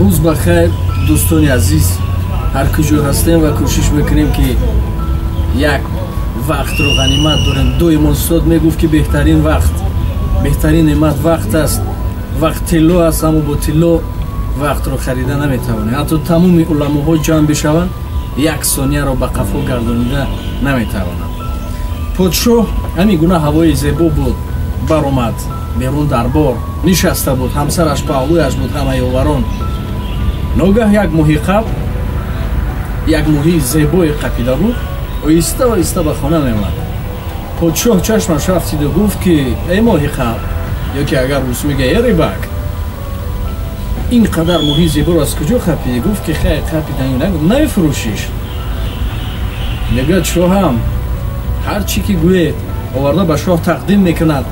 Рӯз ба хайр, дӯстони азиз, ҳар куҷо ҳастем ва кӯшиш мекунем, ки як вақтро ғанимат дорем. Доим устод мегуфт, ки беҳтарин вақт, беҳтарин неъмат вақт аст. Вақт тилло аст, аммо бо тилло вақтро харида наметавонем. Ҳатто тамоми уламоҳо ҷамъ бишаванд, як сонияро ба қафо гардонида наметавонанд. Подшоҳ ҳамин гуна ҳавои зебо буд, баромад берун, дарбор нишаста буд, ҳамсараш паҳлӯяш буд, ҳама ёварон. Ногаҳ як моҳиқаб, як моҳии зебое қапида буд, оҳиста оҳиста ба хона меомад. Подшоҳ чашмаш рафтиду гуфт, ки эй моҳиқаб, ё ки агар рус мега, эй рыбак, ин қадар моҳии зеборо аз куҷо қапидӣ? Гуфт, ки хай, қапидан нагуфт, намефурӯшиш? Мегӯяд: шоҳам, ҳар чӣ ки гӯед. Оварда ба шоҳ тақдим мекунад.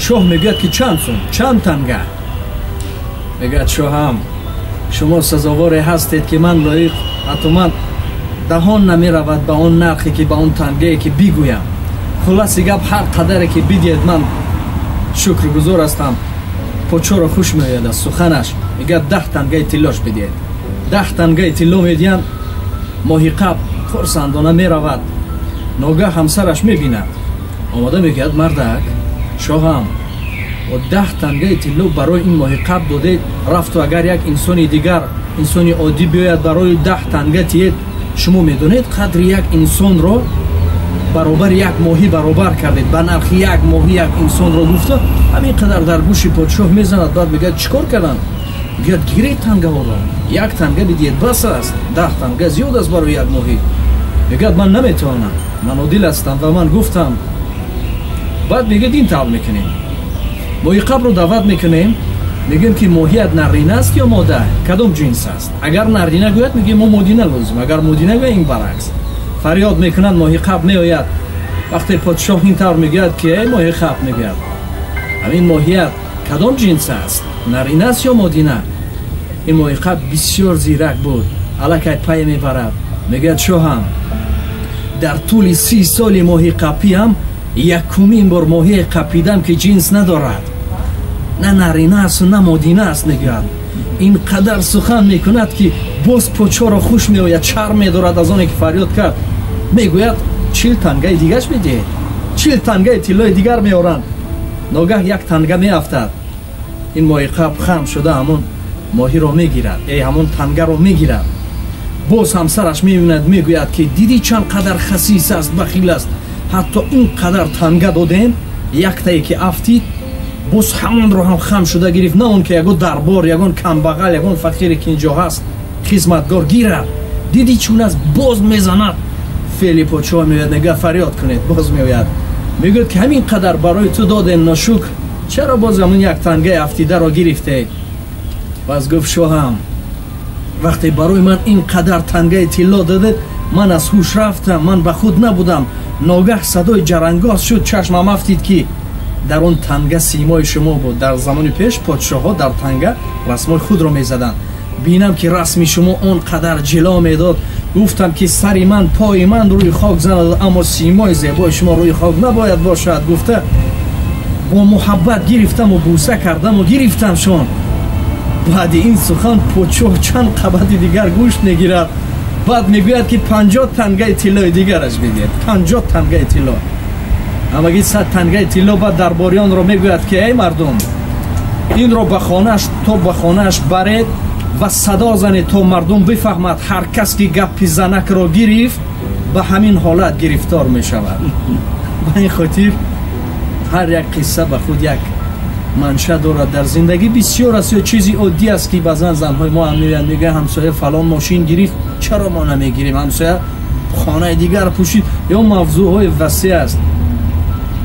Шоҳ мегӯяд, ки чанд сум, чанд танга? Мегӯяд: шоҳам, шумо сазоворе ҳастед, ки ман лоиқ, ҳатто ман даҳон намеравад ба он нархе, ки ба он тангае, ки бигӯям. Хулоси гап, ҳар қадаре ки бидиҳед, ман шукргузор ҳастам. Подшоҳро хуш меояд аз суханаш. Мегӯяд: 10 тангаи тиллош бидиҳед. 10 тангаи тилло медиҳанд. Моҳиқаб хурсандона меравад. Ногаҳ ҳамсараш мебинад, омода мегӯяд: мардак, шоҳам, бо 10 тангаи тилло барои ин моҳиқаб додед, рафту агар як инсони дигар, инсони оддӣ биёяд, барои 10 танга тиед. Шумо медонед, қадри як инсонро баробари як моҳӣ баробар кардед, ба нархи як моҳӣ як инсонро гуфта, ҳамин қадар дар гӯши подшоҳ мезанад. Баъд мегӯяд: чӣ кор кардам? Мегӯяд: гиред тангаҳоро, як танга бидиҳед, бас аст, 10 танга зиёд аст барои як моҳӣ. Мегӯяд: ман наметавонам, ман одил ҳастам ва ман гуфтам. Баъд мегӯяд: ин тавр мекунем, моҳиқабро даъват мекунем, мегӯем, ки моҳият нарина аст ё мода, кадом ҷинс аст? Агар нарина гӯяд, мегӯем мо модина лозим, агар модина гӯяд, ин баръакс. Фарёд мекунанд, моҳиқаб меояд. Вақте подшоҳ ин тавр мегӯяд, ки эй моҳиқаб, мегӯяд, ҳамин моҳият кадом ҷинс аст, нарина аст ё модина? Ин моҳиқаб бисёр зирак буд, аллакай пай мебарад. Мегӯяд: шоҳам, дар тӯли 30 соли моҳиқапиам якумин бор моҳие қапидам, ки ҷинс надорад, на нарина асту на модина аст. Мегӯяд, ин қадар сухан мекунад, ки боз подшоҳро хуш меояд, шарм медорад аз оне ки фарёд кард. Мегӯяд: 40 тангаи дигаш бидиҳед. 40 тангаи тиллои дигар меоранд. Ногаҳ як танга меафтад. Ин моҳиқаб хам шуда ҳамон моҳиро мегирад, э, ҳамон тангаро мегирад. Боз ҳамсараш мебинад, мегӯяд, ки дидӣ, чанд қадар хасис аст, бахил аст? Ҳатто ин қадар танга додем, яктае ки афтид, боз ҳамонро ҳам хам шуда гирифт. На он ки ягон дарбор, ягон камбағал, ягон фақире, ки инҷо ҳаст, хизматгор гирад. Дидӣ, чун аст? Боз мезанад. Феъли подшоҳ меояд, мегӯяд: фарёд кунед. Боз меояд, мегӯяд, ки ҳамин қадар барои ту додем, ношукр, чаро боз ҳамон як тангаи афтидаро гирифте? Пас гуфт: шоҳам, вақте барои ман ин қадар тангаи тилло додед, ман аз ҳуш рафтам, ман ба худ набудам. Ногаҳ садои ҷарангоз шуд, чашмам афтид, ки дар он танга симои шумо буд. Дар замони пеш подшоҳҳо дар танга расмои худро мезаданд. Бинам, ки расми шумо он қадар ҷило медод, гуфтам, ки сари ман, пои ман рӯи хок занад, аммо симои зебои шумо рӯи хок набояд бошад, гуфта, бо муҳаббат гирифтаму бӯса кардаму гирифтамшон. Баъди ин сухан подшоҳ чанд қабати дигар гӯшт мегирад. Баъд мегӯяд, ки 50 тангаи тиллои дигараш бидиҳед. 50 тангаи тилло, ҳамагӣ 100 тангаи тилло. Баъд дарбориёнро мегӯяд, ки эй мардум, инро ба хонааш, то ба хонааш баред ва садо занед, то мардум бифаҳмад: ҳар кас ки гапи занакро гирифт, ба ҳамин ҳолат гирифтор мешавад. Ба ин хотир ҳар як қисса ба худ як манша дорад. Дар зиндагӣ бисёр аст ё чизи оддӣ аст, ки баъзан занҳои мо ҳам меоянд, мегӯянд: ҳамсоя фалон мошин гирифт, чаро мо намегирем? Ҳамсоя хонаи дигар пӯшид, ё мавзӯъҳои васеъ аст.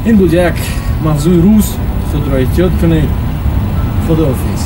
Ин буд як мавзӯи рӯз. Худро эҳтиёт кунед. Худоҳофиз.